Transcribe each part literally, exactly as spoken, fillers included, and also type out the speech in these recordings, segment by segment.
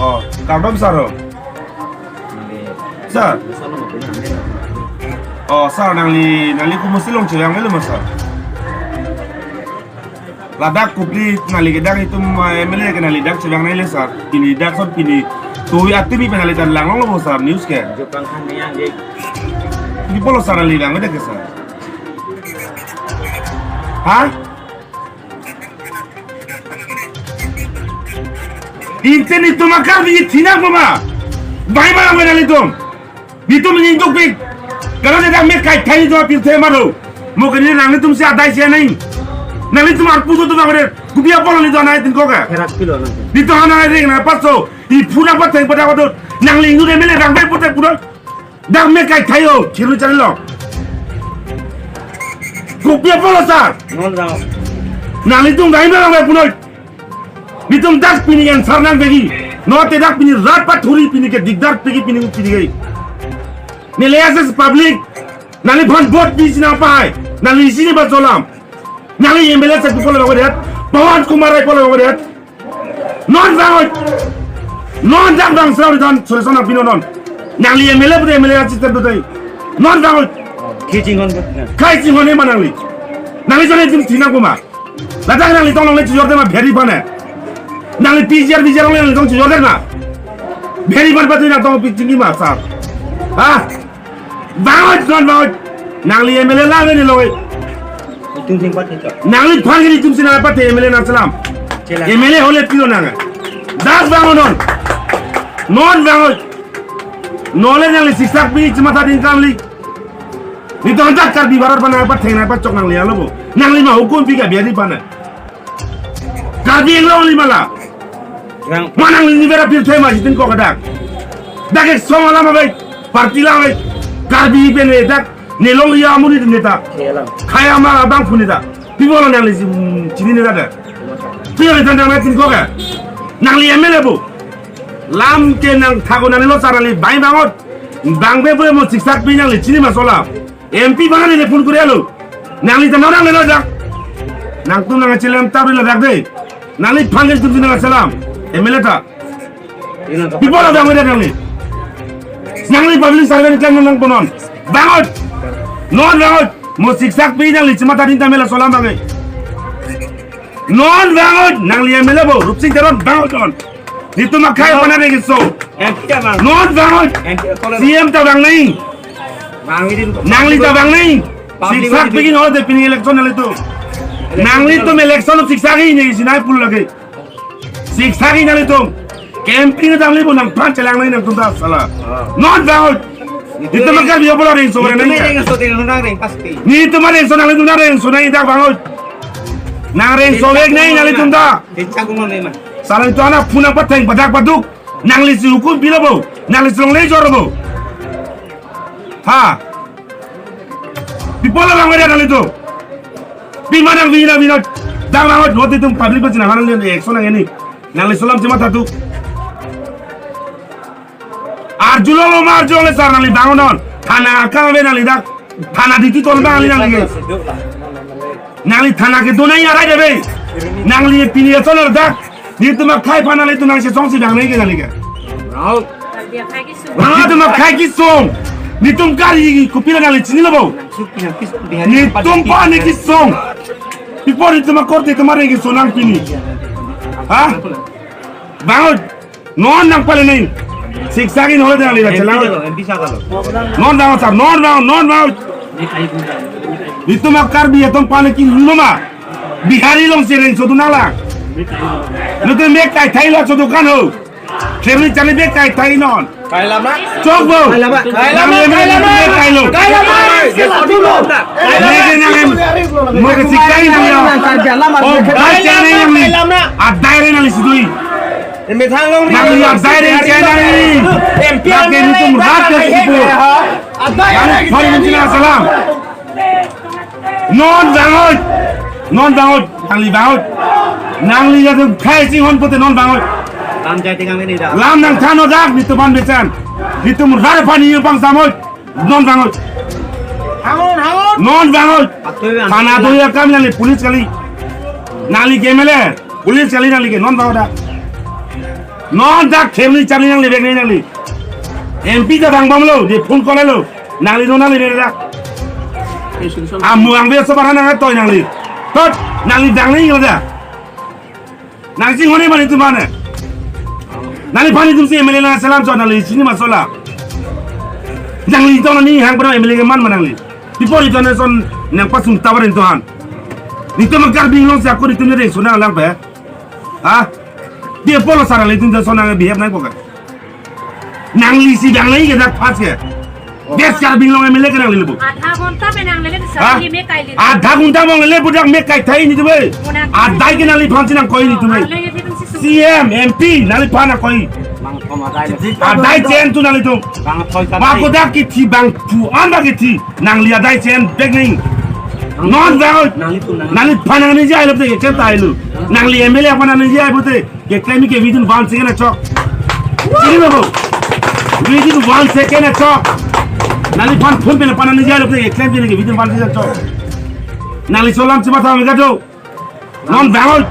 Oh, kardom sir ho. Sir. Oh, sir, nangli, nangli komatsi along chevang avelo ma, sir? Ladak kopili nangli ke dak itum, eh, M L A ke nangli dak chevang nangji le, sir. Pini dak son pini. Tuwi atumi pen nangli ta langlonglo bo, sir, news ke. Jo pangkhan niyang je. Di pulo, sir, nangli vangvedet ke, sir. Ha? Inte netum a-Karbi thinang ma? Bai ma nang nelitum. Netum ningdukpik. Kalau netum dak me kaithai netum apirthe maro. Mo ke ne nanglitum si adai si anai. Nanglitum arpu do tum agre. Kopi apot netum anai tin ko ka. Herak pilo nang. Netum anai reng na paso. Iphu nangpatheng pada wadot. Nangli inut M L A nang bai pote pura. Dak me kaithai o, chiru chari lo. Kopi apot lo, sir? Non daw. Nanglitum dai nang nang punoi. Netum dak pini answer nangvekji. Non te dak pini rat pathuri pini ke dikdar pegi pini pini ke. Neli as a public. Nangliphan vote pisi nangpahai. Nangli isi ne ba cholam. Nangli M L A sir pu pulo vangvedet. Pawan Kumar Rai pulo vangvedet. Non vangoi. Non dak bang sir dan solution apin non. Nangli M L A pute M L A assistant pute. Non vangoi. Kichinghon. Kichinghon ne ma nangli. Nangli jone jim thinang ko ma. Ladak nangli tong longle chujorde ma bihari aphan ne. Nangli P G R, V G R longle nangli tong chujorde ma. Bihari aphan patu nang tong pitching ma, sir. Ha? Vangoi, non vangoi. Nangli M L A lang ne loi. Itum thengpat kechok. Nangliphan ke netum si nangpathe M L A nangselam. Chelang. M L A hole pilo nang. Dak vangoi non. Non vangoi. Non le nangli siksak pi chimatha din kamli. Netum dak Karbi barat aphan nangpatheng nangpachok nangli alo bo. Nangli ma hukum pi ka bihari aphan ne. Karbi Anglong li ma la. Rang. Ma nangli ni bera pirthe ma jitin ko kadak. Dak ek song alam abai, party alam abai. Karbi pen ne dak, ne long ya muni ne ta. Kelang. Khaya ma abang puni ta. Pi pulo nangli si, mm, chini ne ta da. Pi nangli than nang tin ko ka. Nangli M L A bo. Lam ke nangthak ko nangli lo sir nangli bai bangot. Bang be bo mo siksak pi nangli chini ma chola. M P aphan ne phone kori alo. Nangli ta nang nangle lo dak. Nangtum nangchelam ta ri ladak de. Nangliphan ke tum nangselam. M L A ta. Pi pulo vangvedet nangli. Nangli public servant klemnang punon. Bangot. Non bangot. Mo siksak pi nangli chimatha din ta M L A cholam bangai. Non bangot, nangli M L A bo, Rupsing Teron bangot non. Netum akhai aphan areng keso. M P ta bang. Non bangot. M P ta kolom. C M ta bang nai. Bang ini. Nangli ta bang nai. Public siksak ini. Pegi non te pini election nanglitum. Election nanglitum nanglitum. Election siksak ini si nai pul lagi. Siksak ini nanglitum. Campaign nanglitum nangphan chelang nai nangtum ta sala. Ah. Non bangot. Netum akar biyo pulo rengso. Netum nai. Rengso, netum nang reng pasti. Netum arengso nanglitum nang rengso nai dak bangot. Nang rengso vek nai nanglitum ta. Kecha kuno ne ma. Sir netum anak phone nangpatheng padak paduk. Nangli si hukum pilo bo. Nangli si longle jor bo. Ha. Pi pulo vangvedet nanglitum. Pi ma nang vina vina. Dak bangot, non te itum public pachina hanan le action nang ini. Nangli cholam chimatha tu. Arjulonglo ma arjulongle sir nangli bangot non. Thana akam ave nangli dak. Thana duty tol bang nangli nangli ke. Nangli thana kedo nai arai debe. Nangli pini ason dak. Netum akhai aphan nanglitum nangchesong si bang nai ke nangli ke. Rao. Netum akhai kesung. Netum kari kopi la nangli chinilo bo. Netum aphan ne kesung. Pi pulo netum akorte atum areng keso nang pini. Ha? Bangot. Non nangpale nai. Siksak ini hole nangli la chelang. M P ta lo, M P ta lo. Non dang sir, non dang, non dang. Netum akar bi atum aphan ne kilo ma. Bihari along si rengso dun nang la. Netum me kaithai lo so dukan ho. Kherli charli me kaithai non. Kailam na? Chok bo. Kailam na? Kailam na? Nangli me kailam na? Me kailo. Kailam na? Kailam na? Neke nangem. Mo ke siksak ini nang ya. Oh, bai chana yang ni. Kailam na? Adai re nangli si dui. Methang long ri. Nangli adai re chai nangli. M P lagi M L A netum rat ke sipu. Adai. Nangli phari mungkin salam. Non bangot. Non bangot. Nangli bangot. Nangli ya tu khai sing hon pute non bangot. Lam jai tingang ini dah. Lam nangthan o dak netum aphan besen. Netum rat aphan ni pangsamot. Non bangot. Hangon, hangon. Non bangot. Patui bang. Thana do ya kam nangli police kali. Nangli ke M L A. Police kali nangli ke non bangot dak. Non dak themli charli nangli bek nangli. M P ta dang bomlo, je phone call lo. Nangli non nangli bek dak. Amu ang be sobar nang toi nangli. Tot, nangli dang nangli lo da. Nangsi hone mani tu mane. Nangliphan itum si M L A nangselam cho nangli chini ma sola. Nangli to nani hang pura M L A ke man ma nangli. Before itum ne son nangpasung tabar itum han. Itum ma Karbi Anglong si ako itum ne reng sona lang pe. Ha? Di apolo sara le itum ne son nang behave nang poka. Nangli si dang nangli ke dak pas ke. Best Karbi Anglong M L A ke nangli lebu. Adha ghonta pe nanglele, ha? Sari me kaili. Adha ghonta mo nangli budak me kai thai nitum e. Muna adai ke nangliphan si nangkoi nitum e. Arle ye thidung si sum. C M, M P, nangliphan nangkoi. Bang thom adai le. Adai chen tu nanglitum. Bang thoi ka. Bang kodak kithi bang thu an bang kithi. Nangli adai chen bek nang. Non bang. Nanglitum nang. Nangliphan nangniji ai lo te ke tai lo. Nangli M L A aphan nangniji ai bo te. Keklem ke within one second achok. Ini babu. Within one second achok. Nangliphan phone pe na pana nija lo keklem ke within one second achok. Nangli solam chima tha mega do. Non bangon.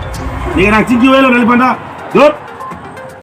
Ni nang chingki welo nangliphan da. Dot.